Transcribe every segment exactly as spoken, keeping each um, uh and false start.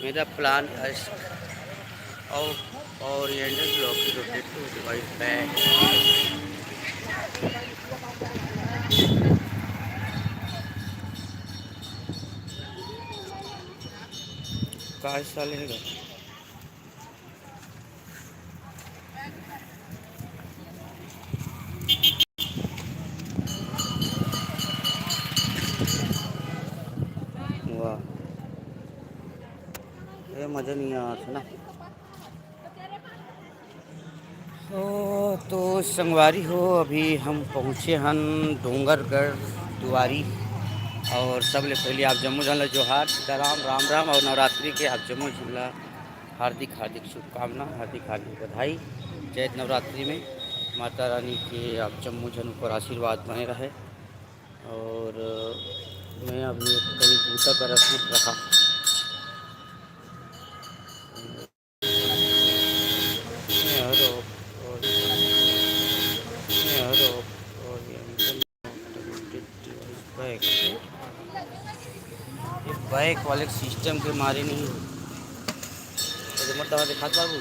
मेरा plan is of oriented block to rotate to device back। काय साले हे गा? वाह, ये मजा नहीं आया था ना। ओ, तो संगवारी हो, अभी हम पहुँचे हन डोंगरगढ़ दुआरी। और सबले पहले आप जम्मो झन ला जोहार, सीताराम, राम राम और नवरात्रि के आप जम्मो झन ला हार्दिक हार्दिक शुभकामना, हार्दिक हार्दिक बधाई। चैत नवरात्रि में माता रानी के आप जम्मो झन ऊपर आशीर्वाद बने रहे। और मैं अभी एक करीब बूता करत हूँ रहा। बैक, ये बैक वाले सिस्टम के मारे नहीं। तो मत दवा दिखात बाबू।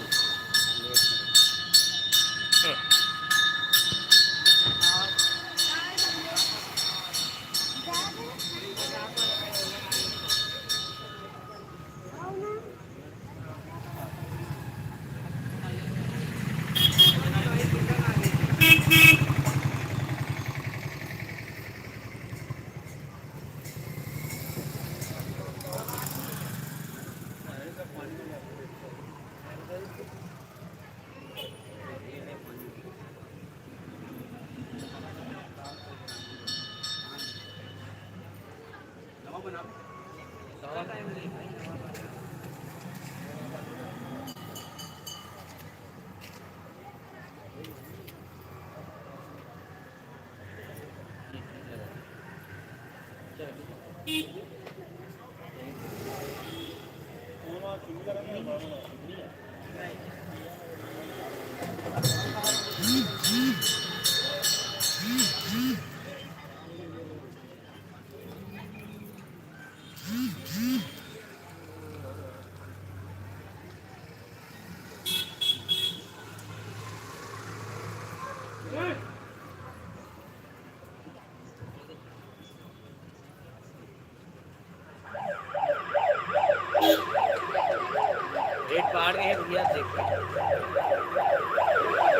रेट पहाड़ में है भैया, देख।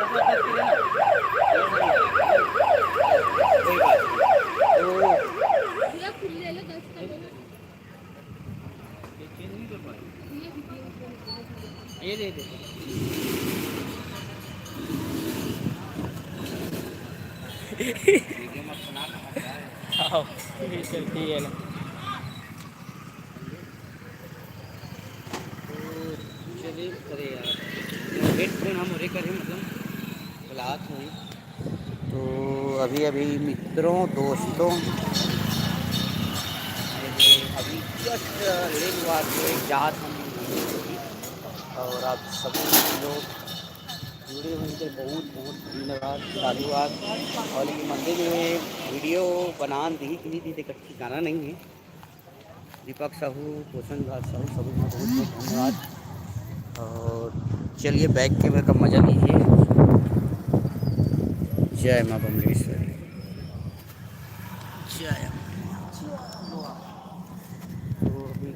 कोई बात नहीं। तो ये दे दे। आओ, ये चलती है ना। तो चलिए, अरे यार, हेडफोन हम ओरे करे, मतलब, बुलात नहीं। तो अभी, अभी मित्रों, दोस्तों, अभी जस्ट लेन वार के जात हम, और आप सभी लोग जुड़े हुए के बहुत, बहुत धन्यवाद, साधुवाद। और ये मंदिर में वीडियो बनान दी कि नहीं दी, देख, ठिकाना नहीं है। दीपक साहू, पोषण राज साहू, सभी को बहुत बहुत धन्यवाद। और चलिए, बैक कैमरे का मजा लीजिए। जय माँ बमलेश्वरी, जय। तो अभी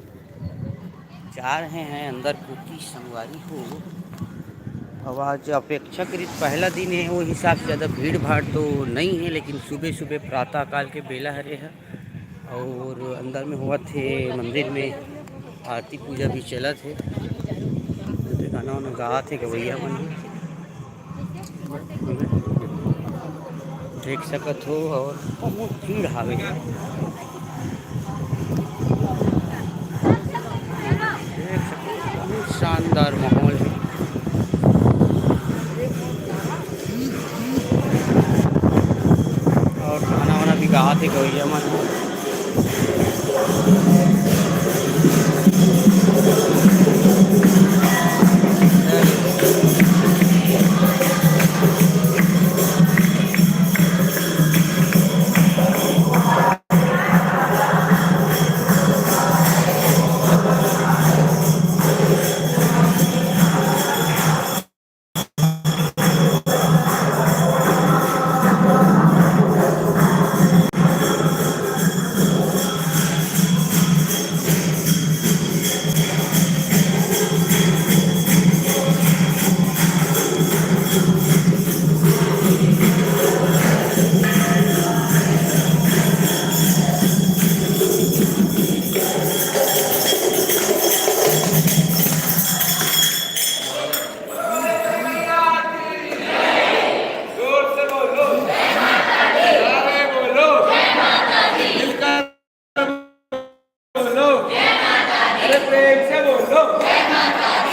जा रहे हैं अंदर, क्योंकि संगवारी हो, अब आज अपेक्षाकृत पहला दिन है, वो हिसाब से ज़्यादा भीड़ भाड़ तो नहीं है, लेकिन सुबह सुबह प्रातः काल के बेला हरे है। और अंदर में होवत हे, मंदिर में आरती पूजा भी चलत हे। गाना वाना गात हे गवैया मन। देख सकत हो, और बहुत भीड़ हावे। देख सकत हो, बहुत शानदार माहौल है। और गाना वाना भी गात हे गवैया मन।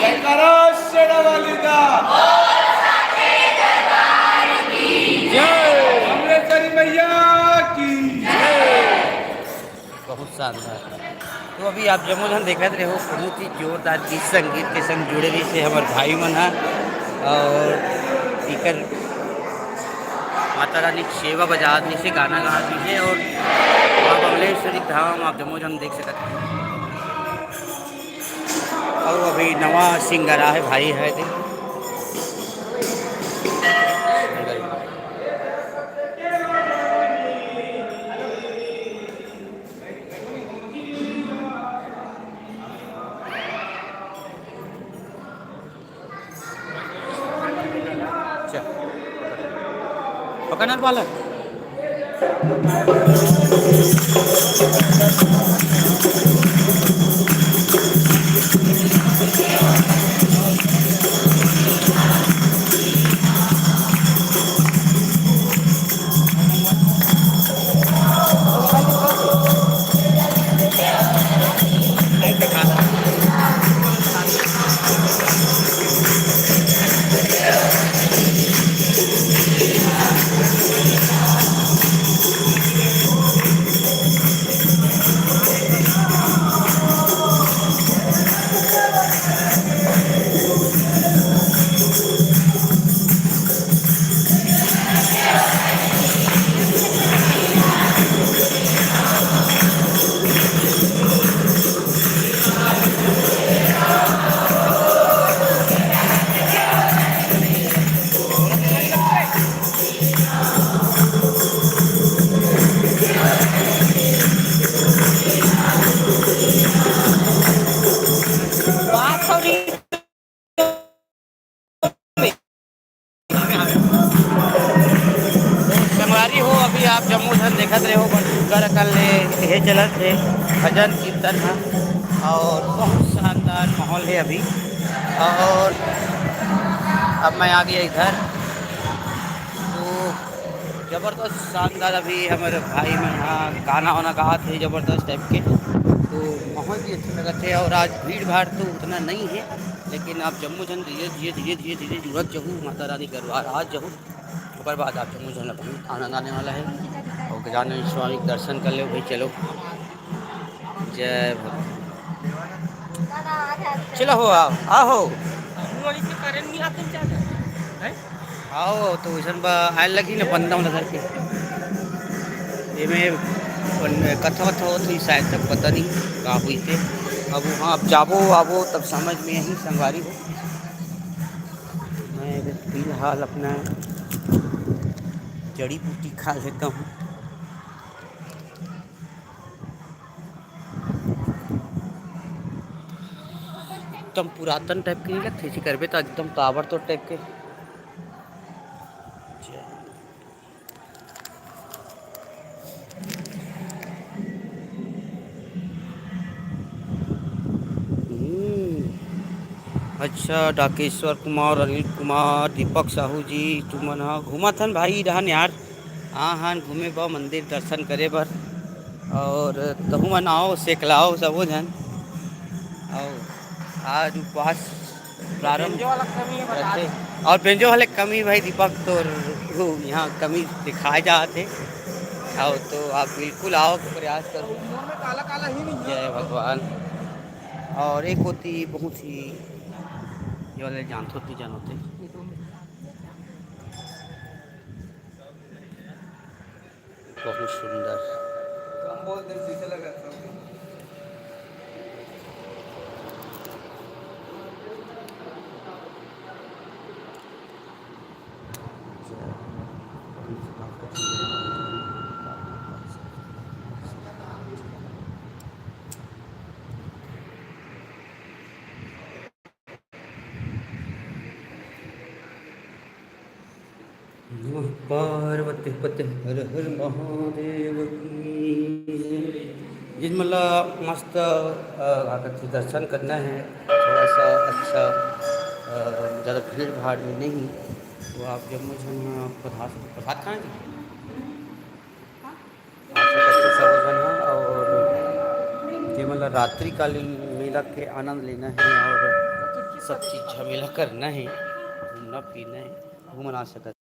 जयकारा शेरा वाली दा। जय अमलेश्वरी मैया की। बहुत शानदार। तो अभी आप जम्मो झन देखत रहे हो, बहुत ही जोरदार गीत संगीत के संग जुड़े रहिसे हमर भाई मन ह। और इकर माता रानी के सेवा बजात रहिसे, गाना गात रहिसे। और बाबा अमलेश्वरी धाम आप जम्मो झन देख सकत हो। और अभी नवा सिंगर आहे भाई है दे। चल, पकड़ ना बालक। संगवारी हो, अभी आप जम्मो झन देखत रहे हो, बड़ सुग्घर अकन ले हे चलत हे भजन कीर्तन ह, और बहुत शानदार माहौल है अभी। और अब मैं आ गया इधर, तो जबरदस्त शानदार अभी हमारे भाई मन ह गाना वाना गात हे जबरदस्त टाइप के, तो माहौल भी अच्छा लगत हे। और आज भीड़ भाड़ तो उतना नहीं है, लेकिन आप जम्मो झन धीरे धीरे धीरे धीरे धीरे जुड़त जहू, माता रानी के दरबार आ जहू, ओकर बाद आप जम्मो झन अपन आनंद आने वाला है। और गजानन स्वामी के दर्शन कर लो भाई, चलो। जय भगवान। चलो हो, आओ, आओ हो। आओ, तो वैसन बा, आए लगी ना बंदा वाला घर के। एमे कथा वथा होत हुई शायद, तक पता नहीं का हुई थे। अब वहाँ अब जाबो आबो तब समझ में यही संगवारी हो। मैं फिलहाल अपना जड़ी बूटी खा लेता हूँ। एकदम पुरातन टाइप के नहीं लगते, ऐसे करबे तो एकदम ताबड़तोड़ टाइप के। हम्म, अच्छा, डाकेश्वर कुमार, अनिल कुमार, दीपक साहू जी, तुमन ह घूमत हन भाई, रहन यार, आ हन घूमे बर, मंदिर दर्शन करे बर, और तहु मन आओ, सेकलाओ सबो झन, आओ, आज उपवास प्रारंभ बेंजो वाला कमी है, बता रथे। दे। और बेंजो वाले कमी भाई दीपक, तो वो यहाँ कमी दिखाए जात हे। आओ तो आप बिल्कुल आओ के प्रयास करो। मोर में काला काला ही नहीं है। जय भगवान। और एक होती बहुत ही ये वाले जानत होती, जानत होती। बहुत सुंदर। नमः पार्वती पते हर हर महादेव की जय। जिन मन ला मस्त, अ, का कथे, दर्शन करना है, थोड़ा सा अच्छा, अ, ज़्यादा भीड़ भाड़ में नहीं, तो आप जम्मो झन ह प्रसाद, प्रसाद खाना जी। आशा करते सबो झन ह, और जेमन ला रात्रिकालीन मेला के आनंद लेना है और सब चीज झमेला करना है, घूमना फिरना है, घूम ना सकत।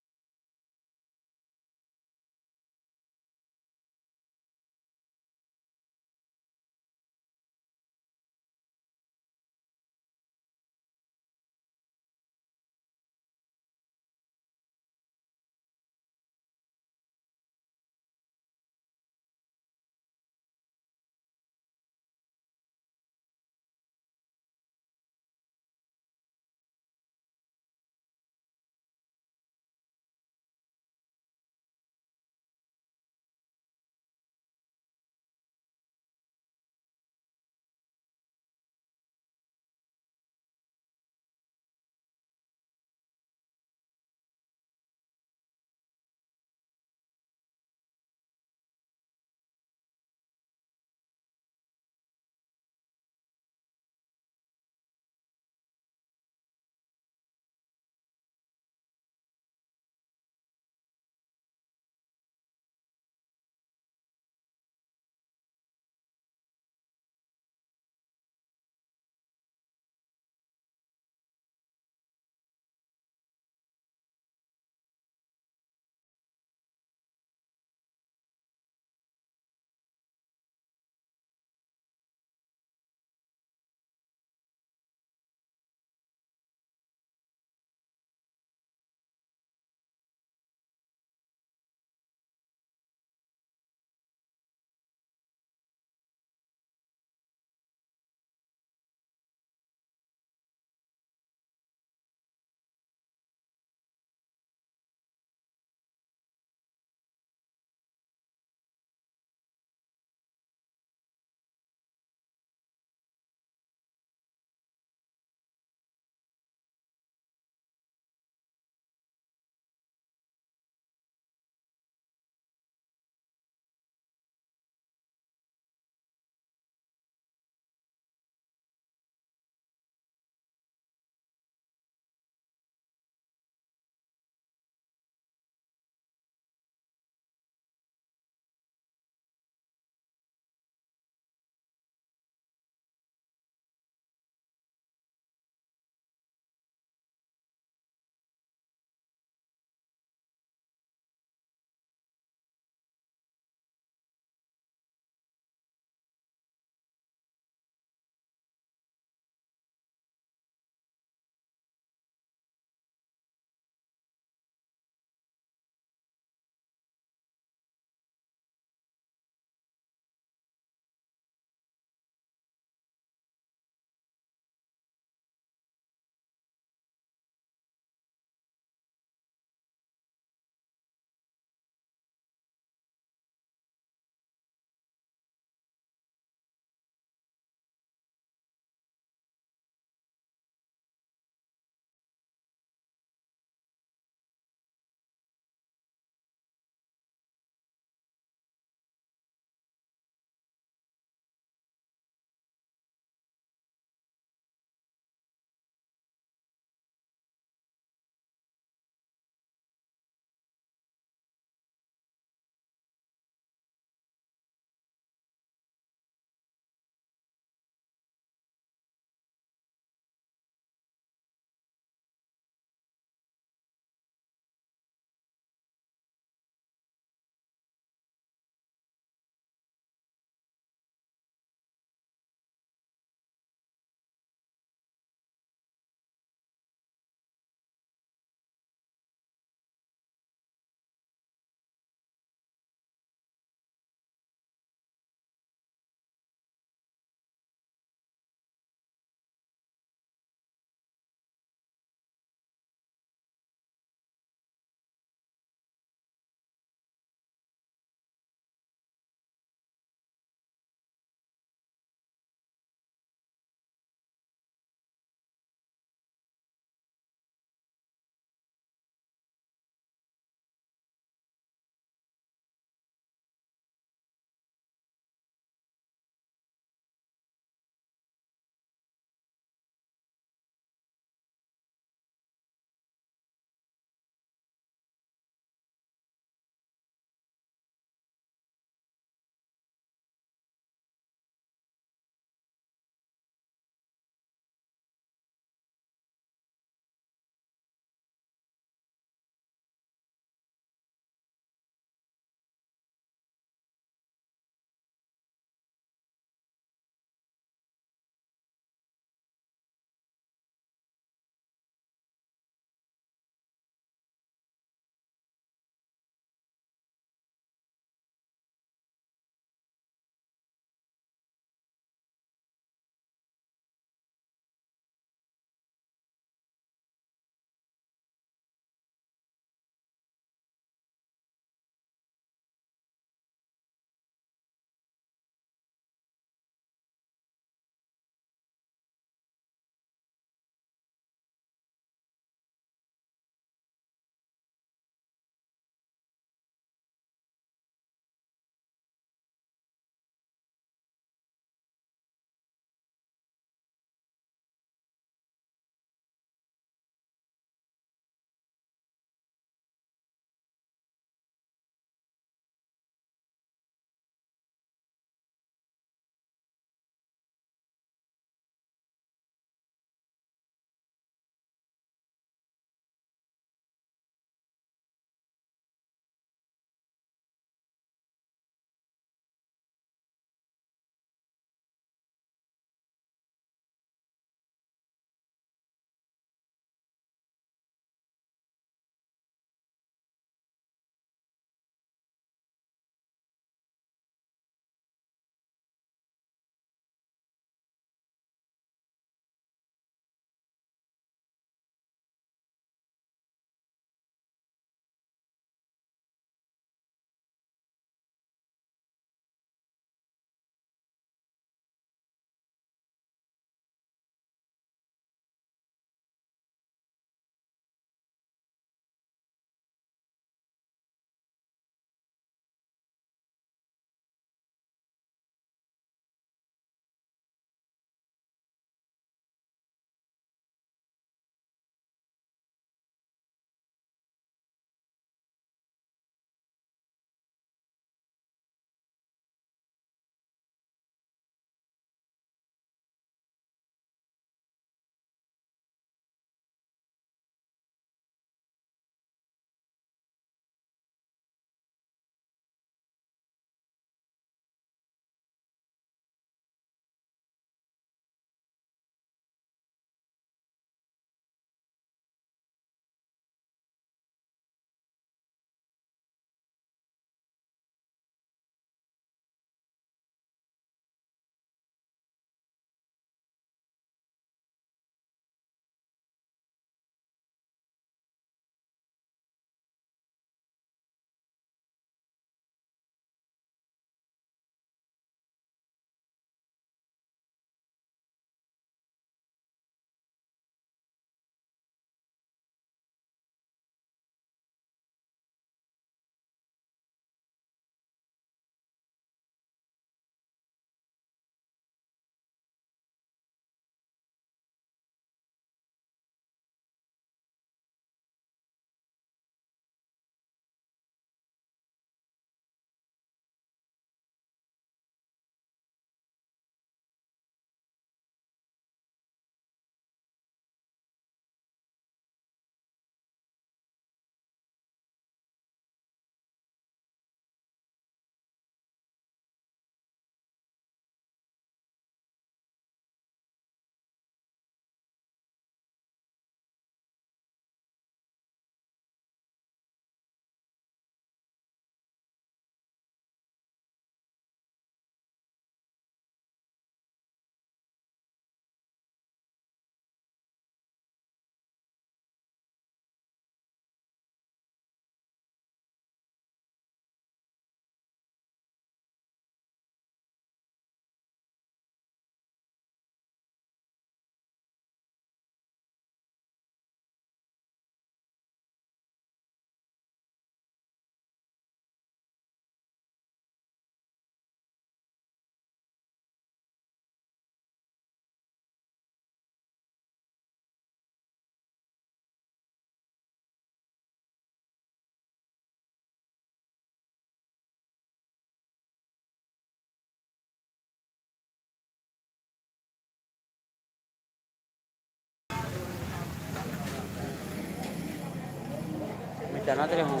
जानत रहे हूँ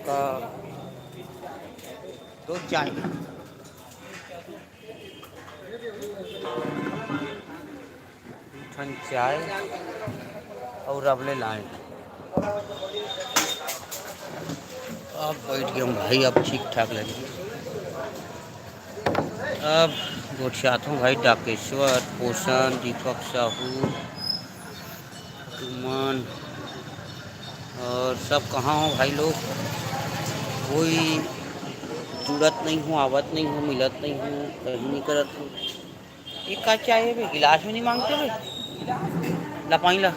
का दो चाय, दू ठन चाय और अब ले लाए। अब बैठ गए भाई, अब ठीक ठाक लगे। अब गोठियात हूँ भाई, डाकेश्वर, पोषण, दीपक साहू, तुमन और सब कहाँ हो भाई लोग? कोई जुड़त नहीं हो, आवत नहीं हो, मिलत नहीं हो, कहीं नहीं करत हो। ये का चाय है बे? गिलास में नहीं मांगते बे? ला पानी ला।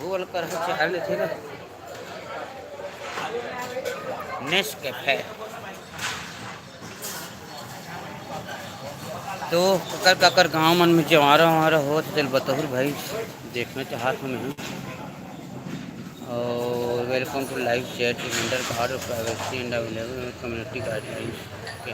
वो वाला कर चाय लेते ना। नेस्कैफे। तो ककर ककर गांव मन में जवारा ववारा होत तेल बतहुर भाई देखना चाहत हूँ मैं। और welcome to live chat, reminder card, privacy and available community guidelines। ओके।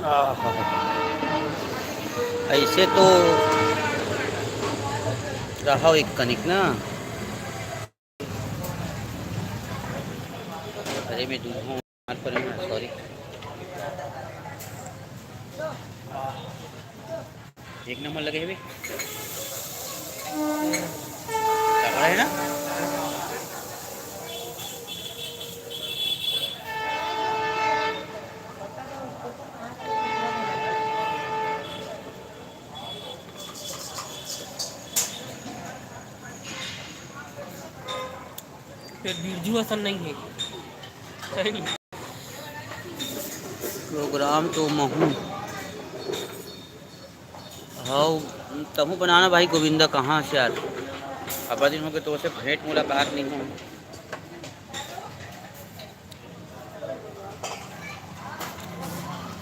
आहा। ऐसे तो रहा एक कनिक ना। अरे मैं दूर हूँ, हाथ पर हूँ, सॉरी। एक नंबर लगे हे बे। तगड़ा है ना? फिर बिरजू असन नहीं है। सही। प्रोग्राम तो महू हव, तहूँ बनाना भाई गोविंदा, कहाँ से यार? अब्बड़ दिन हो गए तो उसे भेंट मुलाकात नहीं हो।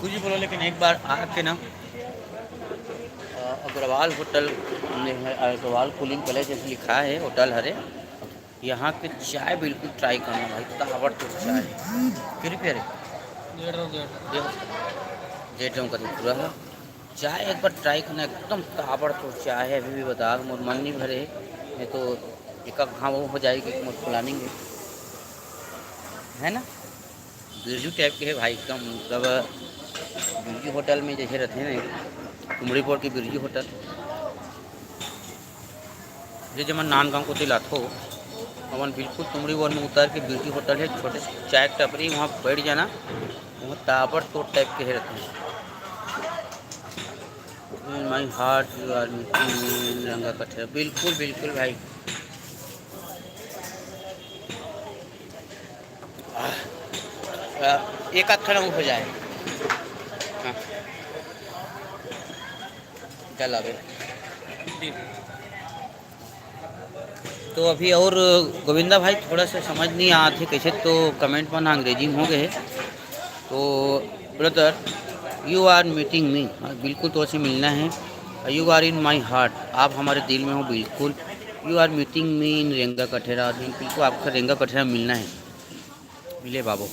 कुछ भी बोलो, लेकिन एक बार आके ना, अ, Agrawal hotel, Agrawal cooling palace जैसे लिखा है होटल हरे, यहाँ के चाय बिल्कुल ट्राई करना भाई, ताबड़तोड़ चाय। कितनी रुपया रे? डेढ़ सौ, डेढ़ सौ। डेढ़ सौ का तो पूरा है। चाय एक बार ट्राई करना, एकदम ताबड़तोड़ चाय है। अभी भी बता, मोर मन नहीं भरे, नहीं तो एक आध घाव हो जाएगी मोर प्लानिंग है, है ना? बिरजू टाइप के है भाई एकदम, मतलब बिरजू होटल में जैसे रहते हैं ना, कुमड़ी बोर्ड के बिरजू होटल। जे जमन नांदगांव कोती लाथो, हमन बिल्कुल तुमड़ी वन में उतर के बिरजू होटल है, छोटे से चाय के टपरी, वहाँ बैठ जाना, वहाँ ताबड़तोड़ टाइप के है रहते हैं। In my heart you are meeting me in रंगा कठेरा। बिल्कुल, बिल्कुल भाई। आह, आह, एक आध खड़ा हो जाए। हाँ। चल अबे। तो अभी और गोविंदा भाई थोड़ा सा समझ नहीं आत हे कैसे, तो कमेंट मन अंग्रेजी में हो गए हे। तो brother, you are meeting me, हाँ, बिल्कुल तो से मिलना है। You are in my heart, आप हमारे दिल में हो बिल्कुल। You are meeting me in रेंगा कठेरा, बिल्कुल तो आपका रेंगा कठेरा मिलना है। मिले बाबू।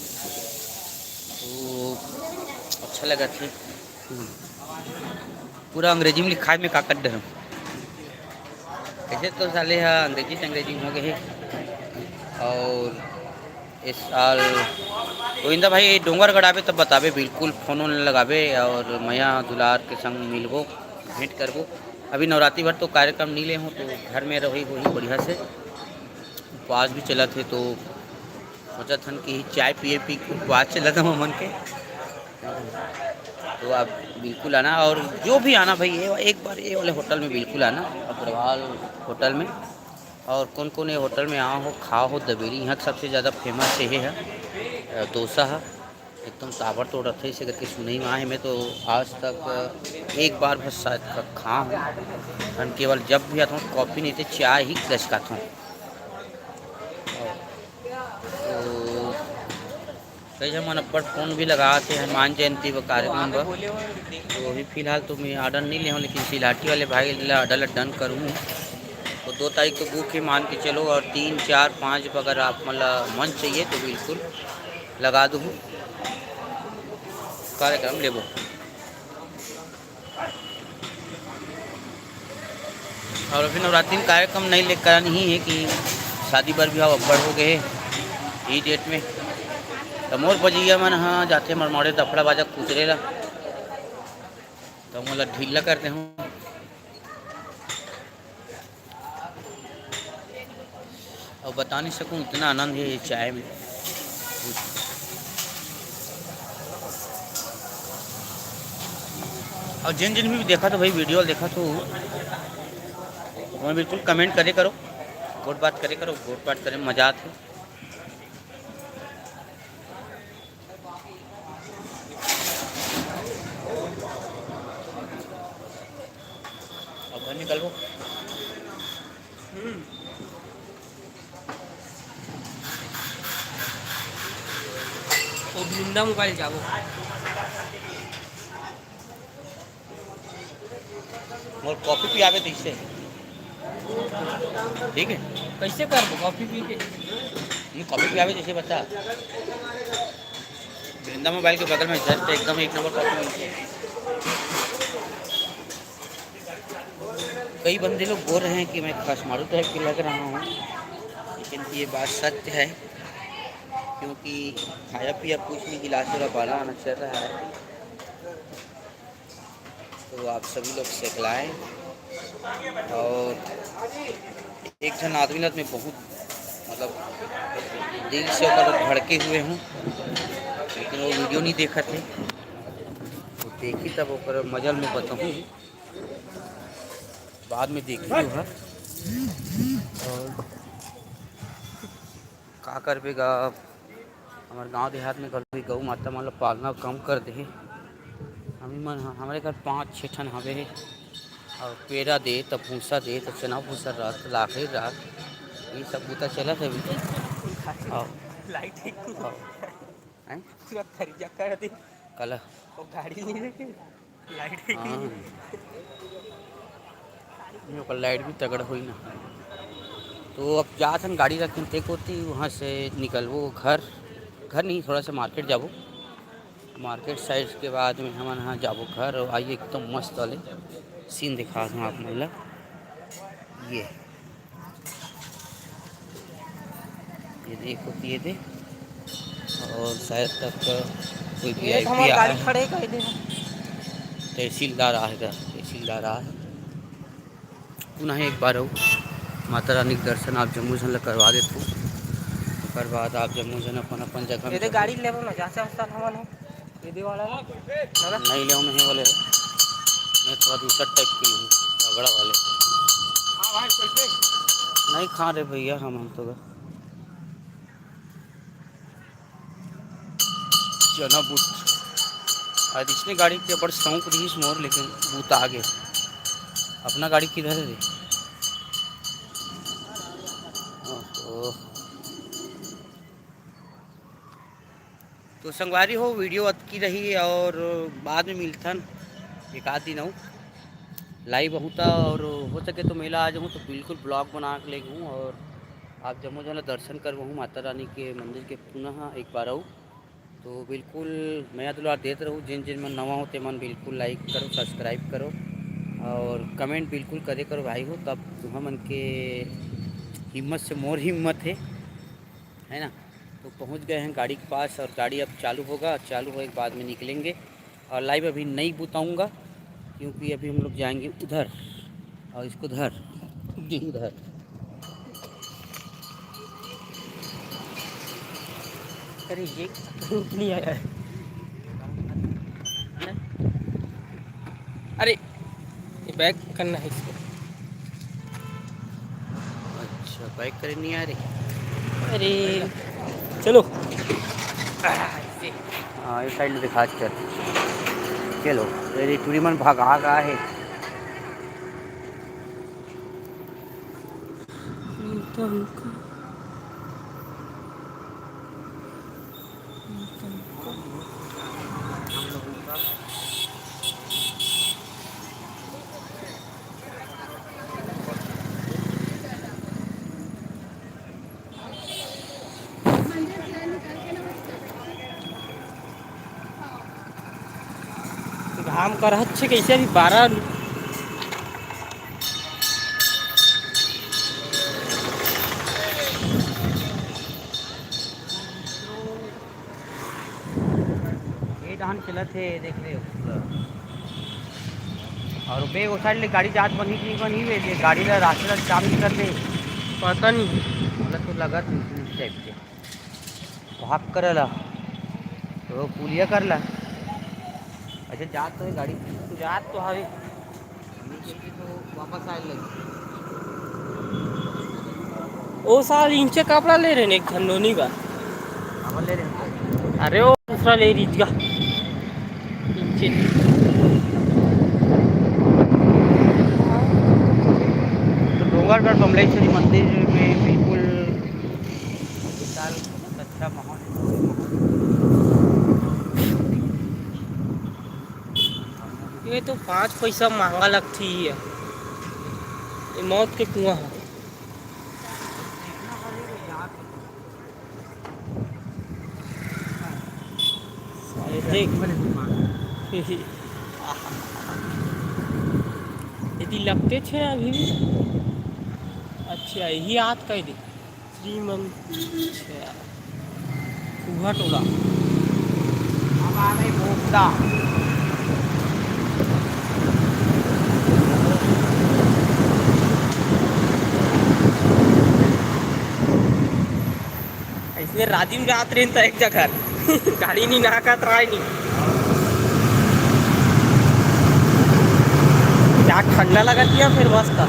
तो अच्छा लगा थे। हम्म। पूरा अंग्रेजी में लिखाए में का कर डरम। कैसे तो साले हा अंग्रेजी से अंग्रेजी में हो गए हे। और इस साल गोविंदा भाई डोंगरगढ़ आबे तब बताबे, बिल्कुल फोन वोन लगाबे और मया दुलार के संग मिलबो, भेंट करबो। अभी नवरात्रि भर तो कार्यक्रम नहीं ले हूँ, तो घर में रही वही बढ़िया से, उपवास भी चलत हे, तो सोचत हन कि चाय पिए पी के उपवास चलत हे हमन के। तो आप बिल्कुल आना, और जो भी आना भाई, ये एक बार ये वाले होटल में बिल्कुल आना, अग्रवाल होटल में। और कौन कौन ये होटल में आओ हो, खाओ हो दबेली, यहाँ के सबसे ज़्यादा फेमस ये है, अ, डोसा है, एकदम ताबड़तोड़ रथे, इसे करके सुनई में आए। मैं तो आज तक एक बार बस शायद ख-, खा हूँ, हम केवल जब भी आता हूँ कॉफ़ी नहीं तो चाय ही गचकाता हूँ। तो कई झन मन अब्बड़ फोन भी लगात हे हनुमान जयंती बर कार्यक्रम बर। तो अभी फिलहाल तो मैं ऑर्डर नहीं ले हूँ, लेकिन सिलहाटी वाले भाई ला ऑर्डर ला डन करूँ। तो दो तारीख तो बुक है, मान के चलो, और तीन, चार, पाँच अगर आप मतलब मन चाहिए तो बिल्कुल लगा दूँ, कार्यक्रम लेबो। और अभी नवरात्रि में कार्यक्रम नहीं लेकर नहीं है कि शादी बर भी अब्बड़ हो गए हे ई डेट में। तो मोर बजैया मन ह जाथे मरमौड़े दफड़ा बाजा कुतरे ला, तो मोला ढीला कर दे हूँ। और बता नहीं सकूँ, इतना आनंद है ये चाय में। और जिन जिन भी देखा तो भाई, वीडियो देखा तो मैं बिल्कुल कमेंट करे करो, गोठ बात करे करो, गोठ बात करे, मजा आते। अब घर निकलबो। वो बिंदा मोबाइल जाबो। मोर कॉफी पियाबे तइसे। ठीक है। कैसे करबो कॉफी पी के? नहीं, कॉफी पियाबे जैसे बता। बिंदा मोबाइल के बगल में जस्ट एकदम एक नंबर कॉफी मिलती है। कई बंदे लोग बोल रहे हैं कि मैं खसमाड़ू टाइप के लग रहा हूँ, लेकिन ये बात सत्य है, क्योंकि खाया पिया कुछ नहीं, गिलास वाला बाला आना चल रहा है। तो आप सभी लोग सेकलाएं। और एक झन आदमी ला मैं बहुत मतलब दिल से ओकर भड़के हुए हूँ, लेकिन वो वीडियो नहीं देखत हे। तो देखी तब ओकर मजल में बताऊँ, बाद में देखी वो ह। और का करबे गा, हमर गांव देहात में घलो भी गऊ माता मन ल पालना कम कर दे हे। हमी मन ह, हमरे घर पाँच छः ठन हवे हे, और पेरा दे, त भूसा दे, त चना भूसा रख, त लाखड़ी रख, ये सब बूता चलत हे अभी। और, लाइट है। और, हैं? पूरा खरीदा कर दे। कल वो गाड़ी नहीं रखे। लाइट है। हाँ। ये ओकर लाइट भी तगड़ होई ना। तो अब जात हन गाड़ी रखें ते कोती, वहाँ से निकलबो घर, घर नहीं, थोड़ा सा मार्केट जाबो। मार्केट साइड के बाद में हमन हाँ जाबो घर। और आइए एकदम मस्त वाले सीन दिखा दूँ आप मन ला। ये ये देखो, ये दे। और शायद तक कोई ये तो वीआईपी हमार आ गाड़ी है। खड़े कर दे। तहसीलदार आ है, तहसीलदार आ है। पुनः एक बार अउ माता रानी के दर्शन आप जम्मो झन ल करवा देथों। ओकर बाद आप जम्मो झन अपन अपन जगह में ये दे जाबो। गाड़ी लेबो ना, जांचा उस्ताद हमन हो। ये दे वाला ना। नहीं ले, मैं बोले, मैं थोड़ा दूसरा टाइप की लूँ, तगड़ा वाले। हाँ भाई, कैसे? नहीं खा रहे भैया, हम हम तो चना बूट। आज इसने गाड़ी के बड़ शौक रहीस मोर, लेकिन बूत आ गए। अपना गाड़ी किधर है रे? ओहो। तो संगवारी हो, वीडियो अतकी रही और बाद में मिलथन एक आध दिन अउ। लाइव बहुत और हो सके तो मेला आ जाऊँ तो बिल्कुल ब्लॉग बना के लेगहूँ और आप जम्मो झन ला दर्शन करवाहूँ माता रानी के मंदिर के पुनः एक बार अउ। तो बिल्कुल मया दुलार देत रहू, जिन जिन मन नवा हो ते मन बिल्कुल लाइक करो, सब्सक्राइब करो और कमेंट बिल्कुल करे करो भाई हो, तब तुहा मन के हिम्मत से मोर हिम्मत है, है ना। तो पहुंच गए हैं गाड़ी के पास और गाड़ी अब चालू होगा, चालू होने के बाद में निकलेंगे। और लाइव अभी नहीं बताऊंगा क्योंकि अभी हम लोग जाएंगे उधर और इसको धर, उधर। अरे ये नहीं आया है। अरे ये बैक करना है इसको। अच्छा, बैक करे नहीं आ रही। अरे चलो। हाँ, ये साइड में दिखा, चल। चलो, अरे टूरी मन भागा गा है। रुको, रुको। काम करत हे कइसे अभी बारह। ये डहन चलत हे, देख ले पूरा। अउ बे, वो साइड ले गाड़ी जात बनही कि नहीं बनही बे? ये गाड़ी ला रास्ता ला जाम नहीं कर दे। पता नहीं। मतलब तो लगत नहीं टाइप के। भाग करे ला। तो पुलिया कर ला। अच्छा, जात तो हे गाड़ी। तो जात तो हवे। वापस आए लगे। ओ साल इंचे कपड़ा ले रहे ने, एक ठन नोनी बा। अब ले रहे हैं। अरे, ओ दूसरा ले रही गा। इंचे। तो डोंगरगढ़ बमलेश्वरी मंदिर में बिल्कुल विशाल, अच्छा माहौल। ये तो पाँच पैसा महंगा लगती है, ये मौत के कुआं है। साले देख। यदि लगते थे अभी भी। अच्छा, यही याद कर दे। श्रीमंत, अच्छा, कुहा टोला। अब आ गई भोपदा। इसमें राजिम जात रहे त एक जगह गाड़ी नहीं ना का त्राय नहीं। क्या ठंडा लगा दिया फिर मस्त।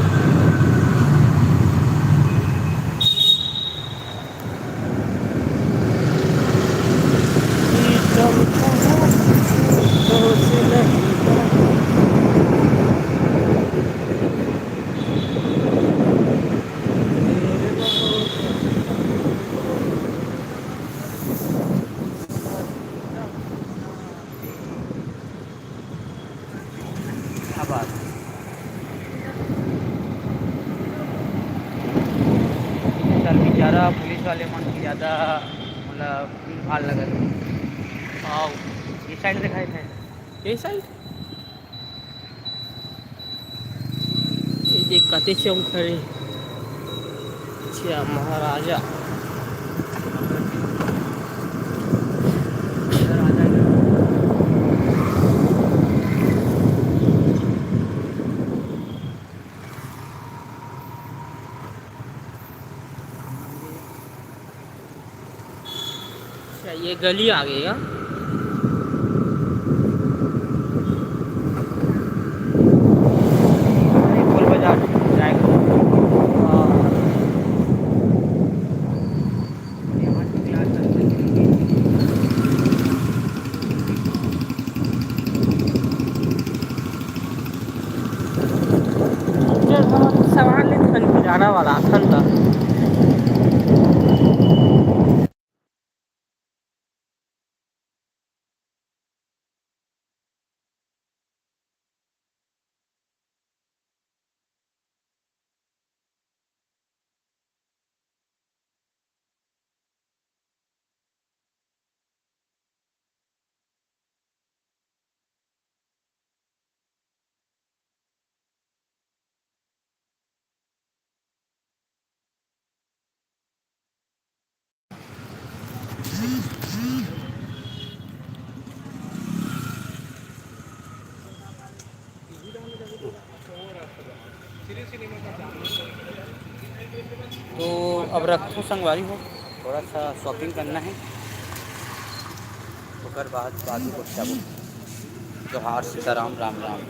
आवाज। चल बेचारा पुलिस वाले मन की ज़्यादा मतलब भीड़ भाड़ लगत हे। आओ, ये साइड दिखाई थे। ये साइड? ये देख, कते चौक हरे। अच्छा, महाराजा। अच्छा, ये गली आ गई है। गोल बाजार जाएगा। हाँ। सामान लेत हन किराना वाला, अखन त। तो अब रखथों संगवारी हो, थोड़ा सा shopping करना है, ओकर बाद, बाद में पहुँचाबो। जोहार, सीताराम, राम राम।